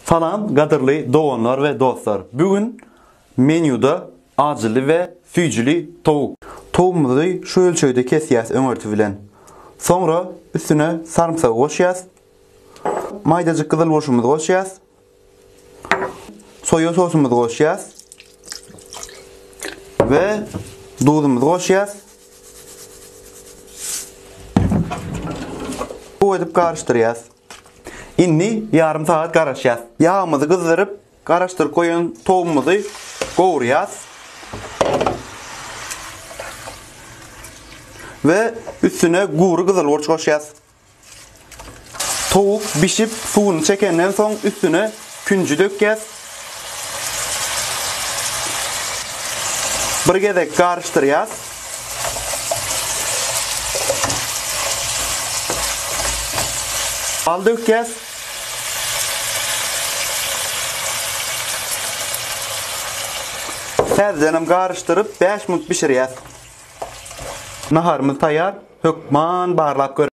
Salam gadyrly doganlar we dostlar. Bu gün menýuda ajyly we süýjüli towuk. Towugymyzy şu ölçegde kesýäs öňürti bilen. Soňra üstüne sarymsagy goşýas. Maýdajyk gyzyl burçumyzy goşýas. Soýa sosumyzy goşýas. We duzumyzy goşýas. Gowy edip garyşdyrýas. Indi ýarym sagat garaşýas. Ýagymyzy gyzdyryp, garaşdyryp goýan towugymyzy gowurýas. We üstüne gury gyzyl burç goşýas. Towuk bişip suwuny çekenden soň üstüne künji dökýäs. Bir gezek garyşdyrýas. Bal dökýäs. Täzedenem garyşdyryp 5 minut bişirýäs. Naharymyz taýýar. Hökman barlap görüň.